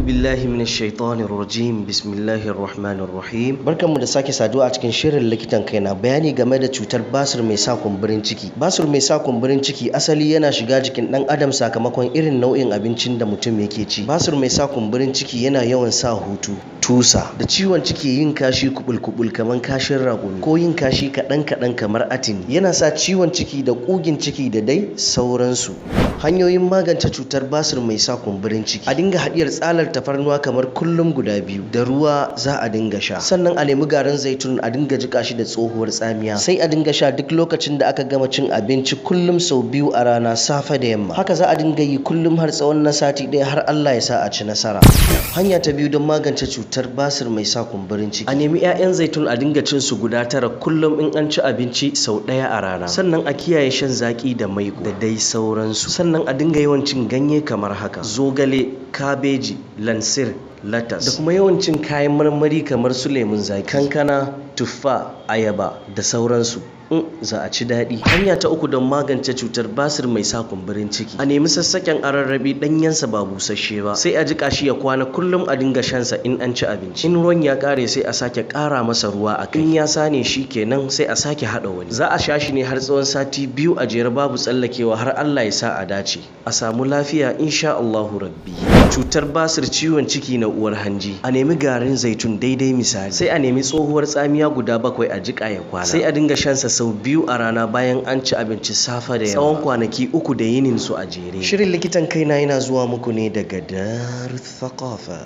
Billahi minash shaitanir rajim. Bismillahir rahmanir rahim. Barkanmu da sake saduwa a cikin shirin Likitan Kaina, bayani game da cutar basir mai sa kumburin ciki. Basir mai sa kumburin ciki asali yana shiga jikin dan adam sakamakon irin nau'in abincin da mutum yake ci. Basir mai sa kumburin ciki yana yawan sa hutu, tusa, da ciwon ciki, yin kashi kubul-kubul kamar kashin raƙumi, ko yin kashi kaɗan-kaɗan kamar atini. Yana sa ciwon ciki da ƙugin ciki da dai sauransu. Hanyoyin magance cutar basir mai sa kumburin ciki: a dinga haɗiyar tsalar tafarnuwa kamar kullum guda biyu da ruwa za a dinga sha. Sannan a nemi garin zaitun, a dinga jika shi da tsohuwar tsamiya, sai a dinga sha duk lokacin da aka gama cin abinci, kullum sau biyu a rana, safe da yamma. Haka za a dinga yi kullum har tsawon na sati ɗaya, har Allah ya sa a ci nasara. Hanya ta biyu don magance cutar basir mai sa kumburin ciki: a nemi 'ya'yan zaitun, a dinga cin su guda 9 kullum in an ci abinci sau ɗaya a rana. Sannan a kiyaye shan zaki da maiƙo da dai sauransu. Sannan a dinga yawan cin ganye kamar haka: zogale, kabeji, lansir, latas, da kuma yawan cin kayan marmari kamar su lemun zaki, kankana, tuffa, ayaba da sauransu. In za a ci daɗi. Hanya ta uku don magance cutar basir mai sa kumburin ciki: a nemi sassaken ararrabi, ɗanyensa ba busasshe ba, sai a jiƙa shi ya kwana. Kullum a dinga shansa in an ci abinci. In ruwan ya ƙare, sai a sake ƙara masa ruwa a kai. In ya sane shi kenan, sai a sake haɗa wani. Za a sha shi ne har tsawon sati 2 a jere, babu tsallakewa, har Allah ya sa a dace, a samu lafiya, insha Allahu rabbi. Cutar basir, ciwon ciki na uwar hanji: a nemi garin zaitun daidai misali, sai a nemi tsohuwar tsamiya guda 7, a jiƙa ya kwana, sai a dinga shansa sau biyu a rana bayan an ci abinci, safe da yamma, tsawon kwanaki 3 da yinin su a jere. Shirin Likitan Kaina yana zuwa muku ne daga Dar Thaqafa.